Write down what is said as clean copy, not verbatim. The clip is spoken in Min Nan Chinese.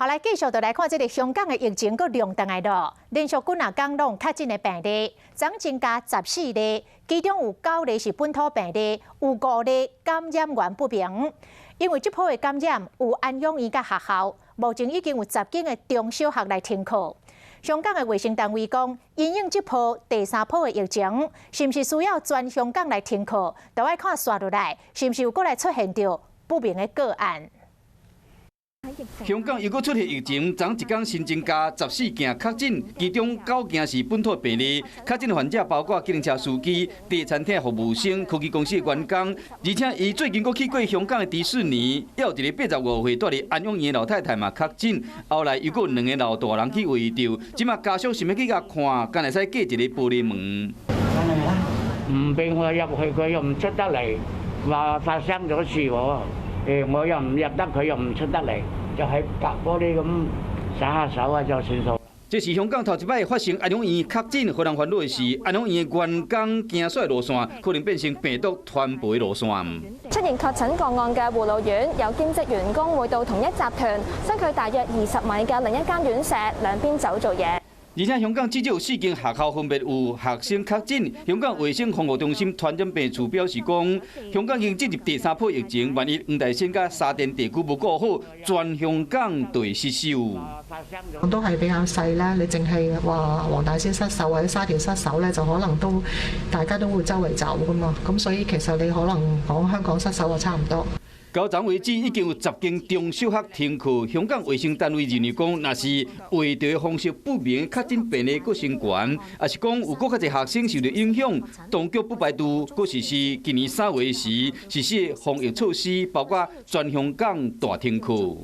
好，來繼續就來看這个香港的疫情閣量轉來囉，連續幾若工攏確診的病例，總增加14例，其中有九例是本土病例，有五例感染源不明。因為這波的感染有安養院佮學校，目前已經有10間的中小學來停課。香港的衛生單位講，因應這波第三波的疫情，是毋是需要全香港來停課，都愛看紲落來，是毋是有閣來出現著不明的個案。香港又閣出現疫情，昨一工新增加14件確診，其中九件是本土病例。確診患者包括計程車司機、茶餐廳服務生、科技公司的員工，而且伊最近閣去過香港的迪士尼，猶有一个85歲蹛佇安養院的老太太嘛確診，後來又閣有兩个老大人去圍著，這馬家屬想欲去共看，敢會使隔一个玻璃門。唔俾我入去，佢又唔出得嚟，話發生咗事喎。我又唔入得，佢又唔出得嚟，就喺隔玻璃咁洗下手啊，就算數。這是香港頭一擺發生安養院確診，予人煩惱的是，安養院的員工驚紲路線，可能變成病毒傳播路線。出現確診個案嘅護老院，有兼職員工會到同一集團相距大約20米嘅另一間院舍，兩邊走做嘢。而且香港至少有四間學校分別有學生確診。香港衛生防護中心傳染病處表示講，香港已經進入第三波疫情，萬一黃大仙佮沙田地區無顧好，全香港就會失守。都係比較細啦，你淨係話黃大仙失守或者沙田失守咧，就可能都大家都會周圍走噶嘛。咁所以其實你可能講香港失守就差唔多。到昨為止，已經有10間中小學停課。香港衛生單位認為講，若是懷著方式不明確診病例閣升懸，抑是講有閣較濟學生受著影響，當局不排除閣實施今年3月時實施防疫措施，包括全香港大停課。